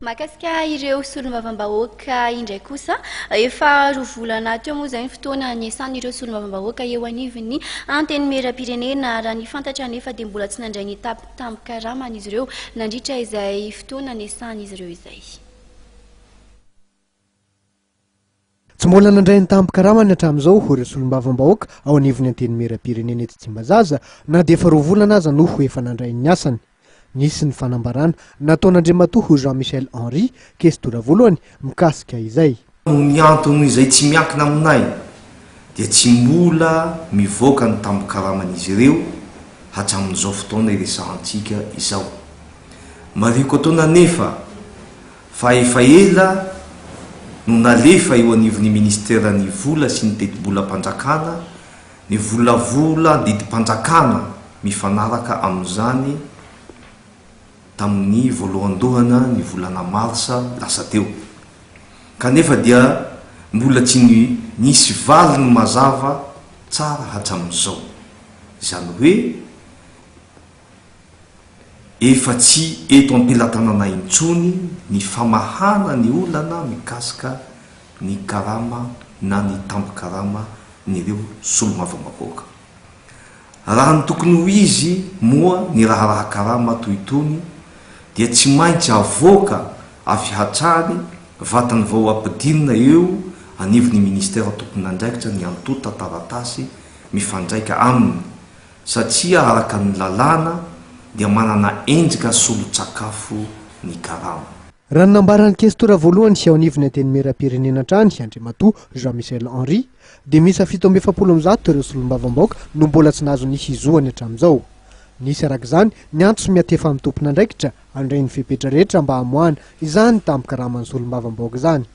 Mahakasika ireo solombavambahoaka indray kosa, efa roa volana teo moa izay ny fotoana niasan'ireo solombavambahoaka eo anivon'ny Antenimierampirenena. Raha ny fantatra anefa dia mbola tsy nandray ny tambin-karamany izy ireo nandritra izay fotoana niasan'izy ireo izay. Tsy mbola nandray ny tambin-karamany hatramin'izao ireo solombavambahoaka ao anivon'ny Antenimierampirenena eto Tsimbazaza na dia efa roa volana aza no efa nandray ny asany. Nisy ny fanambarana nataon'Andriamatoa Jean Michel Henri, kestora voalohany, mikasika izay. Noho ny antony izay tsy miankina aminay dia tsy mbola mivoaka ny tambin-karaman'izy ireo hatramin'izao fotoana iresahantsika izao. Marihiko etoana anefa fa efa ela no nalefa eo anivon'ny Ministeran'ny vola sy ny tetibolam-panjakana ny volavola didim-panjakana mifanaraka amin'izany tamin'ny voalohandohana ny volana marsa lasa teo. Kanefa dia mbola tsy nisy valiny mazava tsara hatramin'izao. Izany hoe efa tsy eto am-pelatanana intsony ny famahana ny olana mikasika ny karama na ny tambin-karama n'ireo solombavambahoaka. Raha ny tokony ho izy moa ny raharaha karama toy itony dia tsy maintsy avoaka avy hatrany vatany vao ampidinina eo anivon'ny ministera tompon'andraikitra ny antontan-taratasy mifandraika aminy satria araka ny lalàna dia manana endrika solon-tsakafo ny karama. Raha ny nambaran'ny kestora voalohany eo anivon'ny Antenimierampirenena hatrany, Andriamatoa Jean Michel Henri, dia miisa 147 ireo solombavambahoaka no mbola tsy nahazo ny hizoany hatramin'izao. Nisy araka izany ny antso miantefa amin'ny tompon'andraikitra handray ny fepetra rehetra mba hamoahana izany tambin-karaman'ny solombavambahoaka izany.